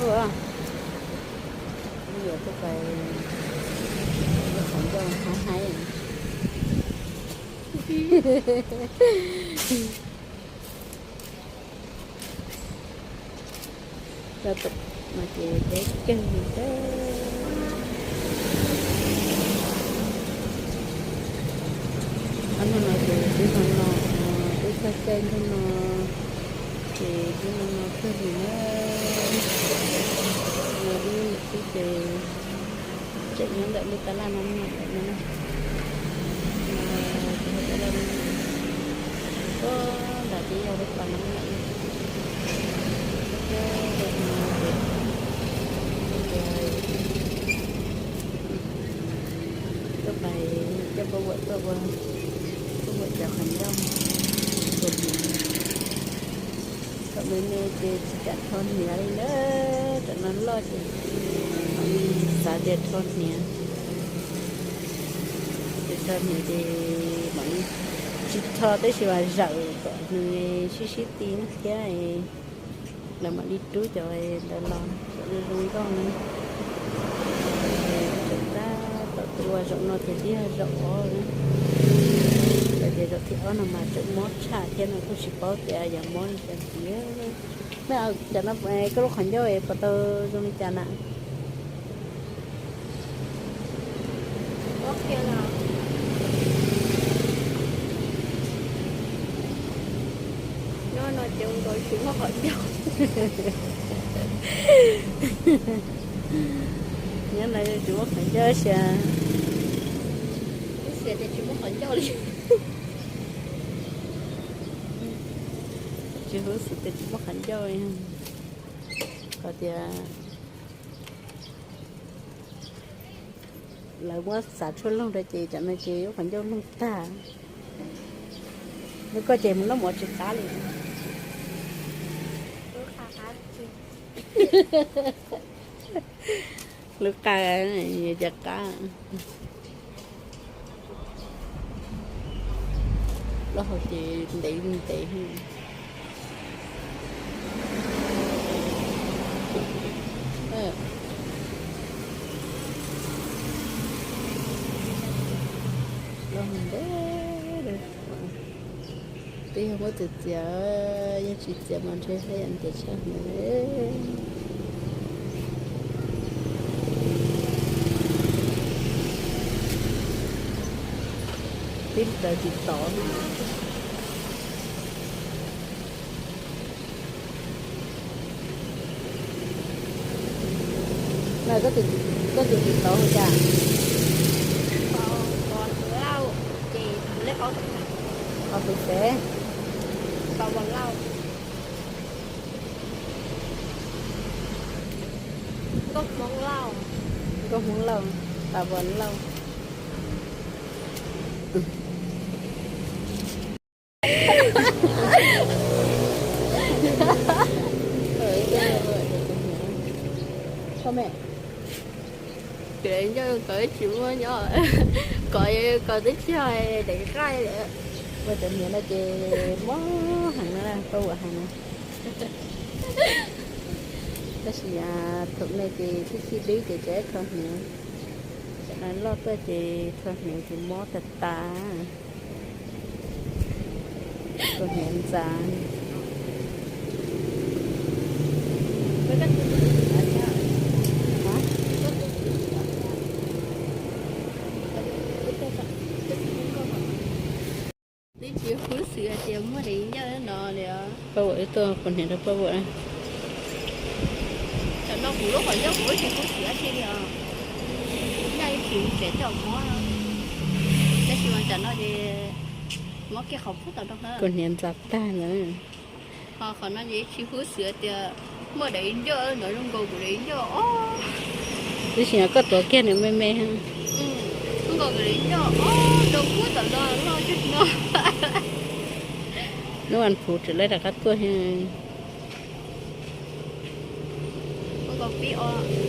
Ua, yuav tuaj pais ua qhov ncauj haib haib. Rau tom no ces deb kawg li thiab. Ob hnub no ces twb no no, twb txog caij ntuj no, ces twb no no kawg li na. No ib lwm xwb ces tseem nyob ntawm lub tab laj no no ntawm no na. Tab laj no puag nram teb yog lub pas no na. Tuaj pais coj Paj Vuam tuaj ua, tuaj ua cov qhov ncauj. Thaum me me ces tsis kam rho hniav li na, tam no loj ces mam li xav tias rho hniav. Ces rho hniav ces mam li tsis rho tab sis mas zawm kom nws sib sib ti thiab, lawv mam li rub cov ntawd los kom zoo zoo nkauj na. Tseem tab tom tuaj ua zaum no ces twb yog zaum ob na. Lawv tias zaum thib ob no mas tseem mob tshaj thiab no kuj tsis paub tias yog mob li cas tiag. Mej, cov no koj lub qhov ncauj es puas tau zoo li cas na? Nyob no ces ua nkaus tsis muaj qhov ncauj. Nyob no tsis muaj qhov ncauj sia. Huv xim tias tsis muaj qhov ncauj li. Tsis huv xim tias tsis muaj qhov ncauj li. Qhov tias lawv muab xav tshuaj loog rau ces tam no ces lub qhov ncauj loog tag. Nws koj ces mus noj mov tsis qab li. Lub qa, cov qa plaub hau ces ntev ntev. Plaub hau ntev. Twb yog muab txiav txiav, yog tsis txiav mas ntshe haj yam ntev tshaj no. Twb raws tsis tod. Koj tus txiv tov hu cas? Qhov tus xev. Nkauj Hmoob Lauj, Paj Vuam Lauj. Ua cov hniav no ces mob heev na, Paj Vuam hais na. Tab sis thaum me ces tib si dwb ces tseem rho hniav, tam no loj tuaj ces rho hniav ces mob tag tas. Rho hniav ntxa. Twb tsis huv xim tias muaj daim ncauj no li. Paj Vuam wb tuaj qhua hniav rau Paj Vuam na. Tam no kuv lub qhov ncauj kuv tsis huv xim dab tsi li os. Ncauj ib tsis tseem coj mob, tab sis mas tam no ces mob kiag qhov pub tom no. Qhua hniav ntxa tag ntawd. Ho qhov no ces tsis huv xim tias muaj daim ncauj no zoo nkaus kuv daim ncauj os. Tab sis koj tuav kiag nws me me. Zoo nkaus kuv daim ncauj os, rau pub tom no loj kawg no. Hnub vas phuv tseem lawv rov qab tuaj thiab. Ua nkaus pib os.